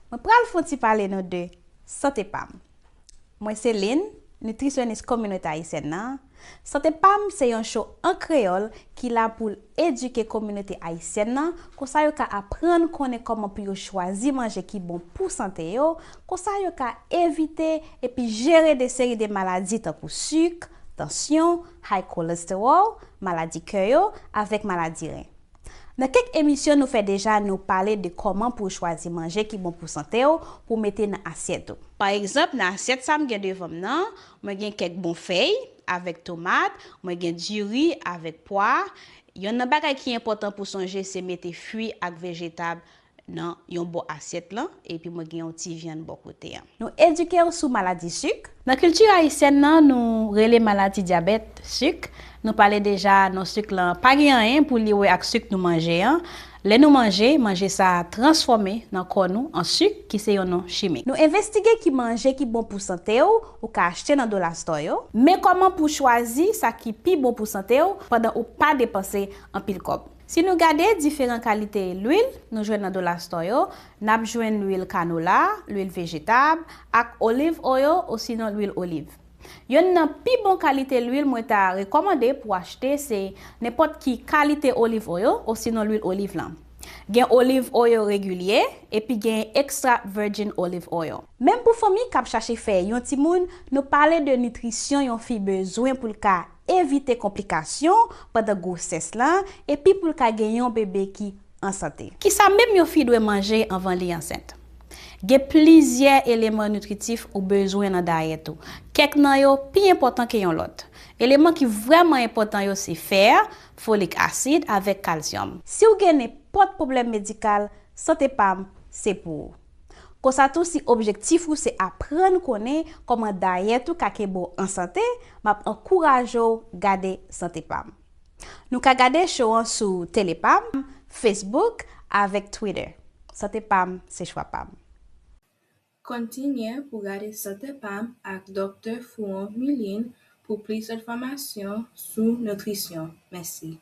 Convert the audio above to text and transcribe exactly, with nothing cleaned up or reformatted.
Mwen pral fè yon ti pale nou de Sante Pam. Mwen se Lynn, nitrisyonis kominote ayisyèn nan. Sante Pam se yon show an kreyòl ki la pou l edike kominote ayisyèn nan, konsa yo ka aprann konnen kòman pou yo chwazi manje ki bon pou sante yo, konsa yo ka evite epi jere de seri de maladi tankou sik, tansyon, high cholesterol, maladi kè yo, avèk maladi ren. Nan kèk emisyon nou fè deja, nou pale de kòman pou w chwazi manje ki bon pou sante w, pou w mete nan asyèt ou. Pa egzanp, nan asyèt sa m gen devan m nan, mwen gen kèk bon fèy avèk tomat, mwen gen diri avèk pwa. Yonn nan bagay ki enpòtan pou sonje se mete fwi ak vejetab nan yon bò asyèt lan, epi mwen gen yon ti vyann bò kote an. Nou edike w sou maladi sik. Nan kilti ayisyèn nan, nou rele maladi dyabèt sik. Nou pale deja, non sik lan pa gen anyen pou li wè ak sik nou manje an. Lè nou manje, manje sa a transfòme nan kò nou an sik, ki se yon non chimik. Nou envestige ki manje ki bon pou sante w, ou ka achte nan dolastò yo. Men kòman pou w chwazi sa ki pi bon pou sante w pandan ou pa depanse anpil kòb. Si nou gade diferan kalite lwil nou jwenn nan dolastò yo, n ap jwenn lwil kanola, lwil vejetab, ak olive oil osinon lwil oliv. Yonn nan pi bon kalite lwil mwen ta rekòmande pou w achte se nenpòt ki kalite olive oil osinon lwil oliv lan. Gen olive oil regilye, epi gen extra virgin olive oil. Menm pou fanmi k ap chache fè yon timoun, nou pale de nitrisyon yon fi bezwen pou l ka evite konplikasyon pandan gwosès lan, epi pou l ka gen yon bebe ki an sante. Kisa menm yon fi dwe manje anvan li ansent? Gen plizyè eleman nitritif ou bezwen nan dayèt ou. Kèk nan yo pi enpòtan ke yon lòt. Eleman ki vrèman enpòtan yo se fè, folik asid avèk kalsyòm. Si w gen nenpòt pwoblèm medikal, Sante Pam se pou ou. Konsa tou, si objektif ou se aprann konnen kòman dayèt ou ka kenbe w an sante, m ap ankouraje w gade Sante Pam. Nou ka gade show an sou Tele Pam, Facebook, avèk Twitter. Sante Pam se chwa pa m. Kontinye pou gade Sante Pam ak Doktè Fouon Milin pou plis enfòmasyon sou nitrisyon. Mèsi.